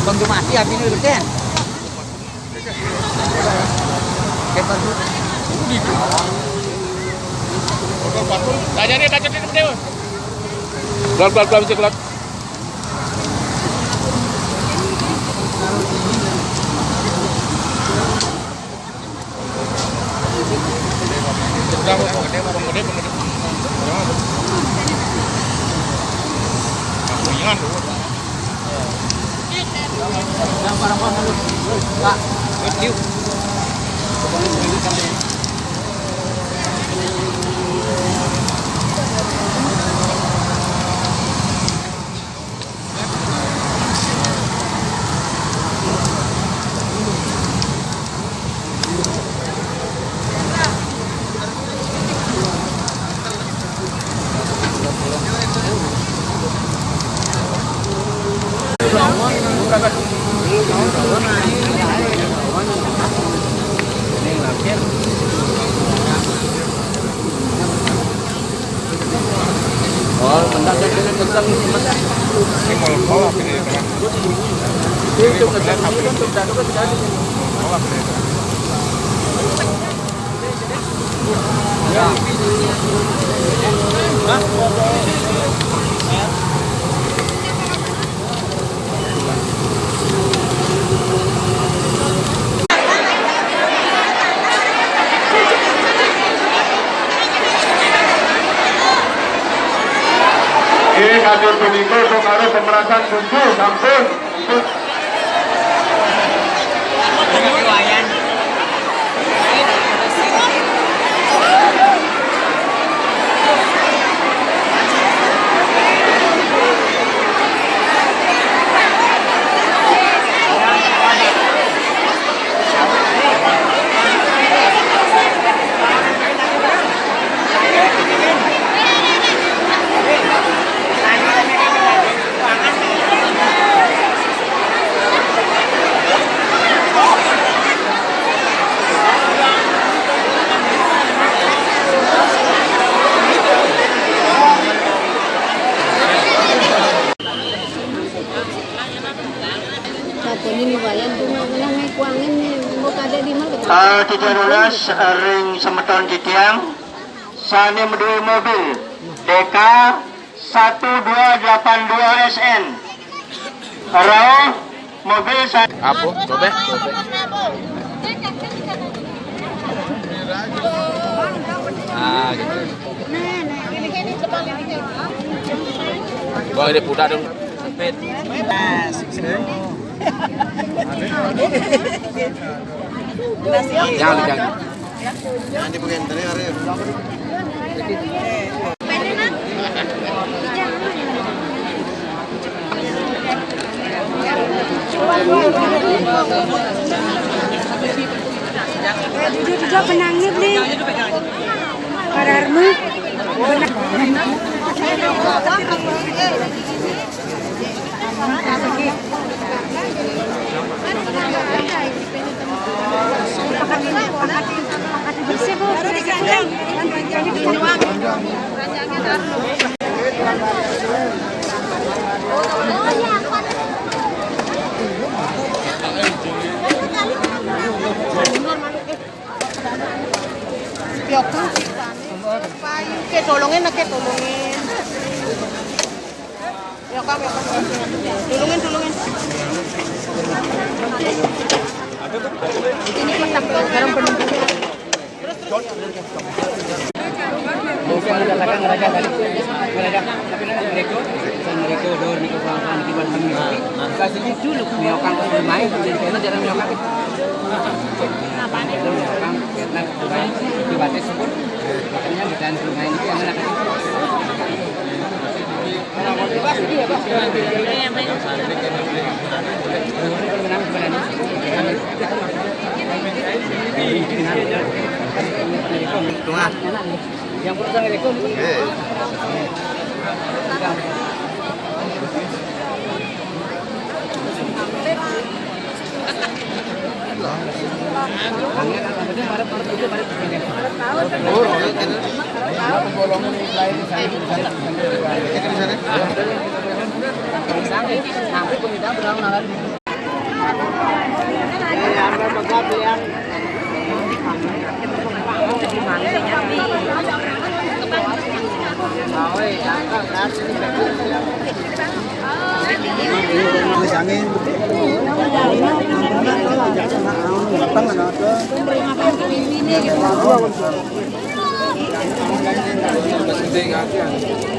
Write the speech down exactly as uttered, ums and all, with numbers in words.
Bang Jumati api ni, Bang. Dah jadi, dah jadi, dah jadi. Keluar, keluar, keluar, mesti keluar. Oke, katur punika, sawetara pemerasan tujuh sampun. Sapuning lumayan tuh, Mak. Ngelah naik kuangan nih, mbok ada di mana? Tanggal tiga belas, eh, ring semeton titiang, sane maduwe mobil D K satu dua delapan dua S N. Rauh mobil sa- Apa? Coba. Ah, gitu. Wah, ini putar dong. Jangan, jangan. Jangan dipakai, ntar ya, Arif. Jujur juga penangnya, Bli. Pararmu. Piok tuh. Payu ke, tolongin, ke, tolongin. Ya, Kak, ya, Kak. Tulungin, tulungin. Ini kan sampai sekarang penumpang. Tengah. Yang perlu saya rekor. Masih tinggal aja.